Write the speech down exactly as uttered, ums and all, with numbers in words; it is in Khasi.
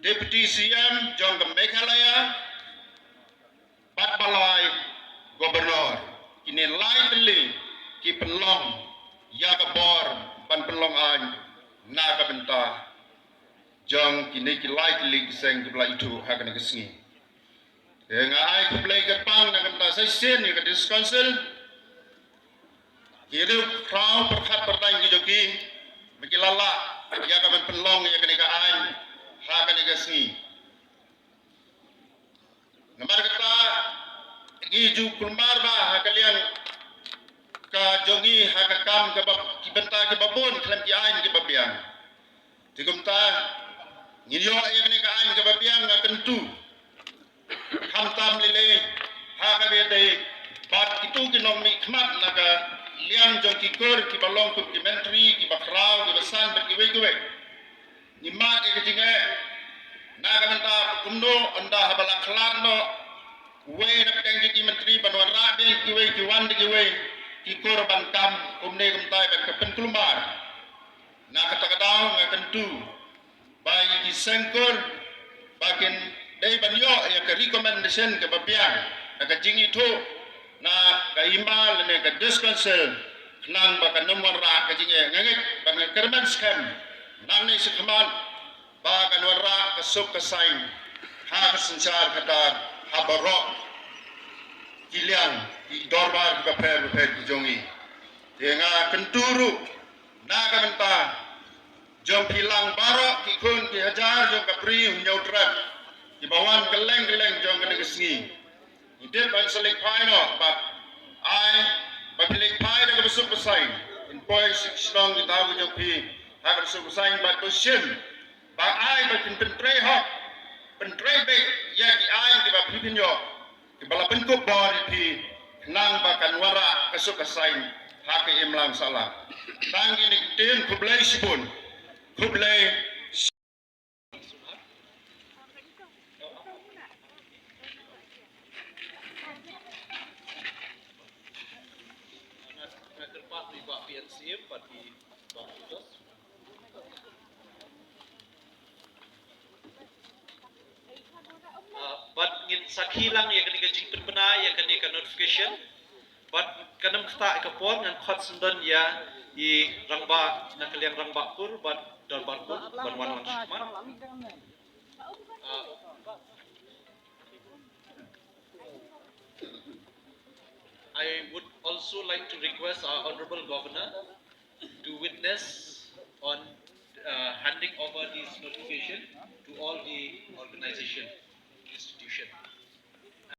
Deputy C M jong ka Meghalaya bad ba lai Governor, kine lai tylli ki pynlong ïa ka bor ban pynlong aiñ na ka bynta jong kine ki lai tylli ki seng kiba la ithuh ha kane ka sngi. Te nga ai khublei kyrpang na ka bynta sa shisien ïa ka District Council, ki riew khraw pyrkhat pyrdaiñ ki jong ki ba ki la lah ïa ka ban pynlong ïa kane ka aiñ ha kane ka sngi. Namar kata ngi ju kulmar ba ha ka liang ka jong ngi ha ka kam kaba ki bynta kiba bun khlem ki aiñ kiba biang. Te kumta ngin ïoh ïa kane ka aiñ kaba biang, nga kyntu khamtam lei lei ha kaba ïadei bad kito ki nongmihkhmat na ka liang jong ki kur kiba long kum ki myntri, kiba khraw, kiba san bad kiwei kiwei. Ngi mad ïa ka jingeh na ka bynta kumno ynda haba la khlad noh uwei na pdeng jong ki myntri ban wanrah biang kiwei ki wan da kiwei ki kur ban kam kumne kumtai bad ka pynkulmar. Na kata ka daw nga kyntu ba ïa ki seng kur ba kin dei ban ïoh ïa ka recommendation kaba biang na ka jingithuh na ka hima lane ka District Council khnang ba kan ym wanrah ka jingeh. Nga ngeit ba nga kyrmen skhem nangne shakhmat ba kan wanrah ka suk ka saiñ ha ka synshar khadar ha baroh ki liang ki dorbar kiba pher ba pher ki jong ngi. Te nga kyntu ruh na ka bynta jong ki lang baroh ki khun ki hajar jong ka Bri Hynñiewtrep kiba wan kylleng kylleng jong kane ka sngi. Ngi tip ban sa leit phai noh bad ai ba phi leit phai da kaba suk ba saiñ. Phin poi sha ki shnong ki thaw ki jong phi ha kaba suk ba saiñ bad to shim ba ai ba phin pyntrei hok, pyntrei beit ïa ki aiñ kiba phi phin ïoh kiba la pynkup bor ïa phi khnang ba kan wanrah ka suk ka saiñ ha ka imlang sahlang. Tang kine ki ktien, khublei shibun. Khublei. Ah, bad ngin sakhi lang ïa kane ka jingpynbna ïa kane ka notification. Bad kan ym ktah ïa ka por, ngan khot sngewdon ïa i rangbah na ka liang rangbah kur bad dorbar kur ban wan lang shakhmat. Ah, I would also like to request our Honorable Governor to witness on, uh, handing over this notification to all the organization, institution.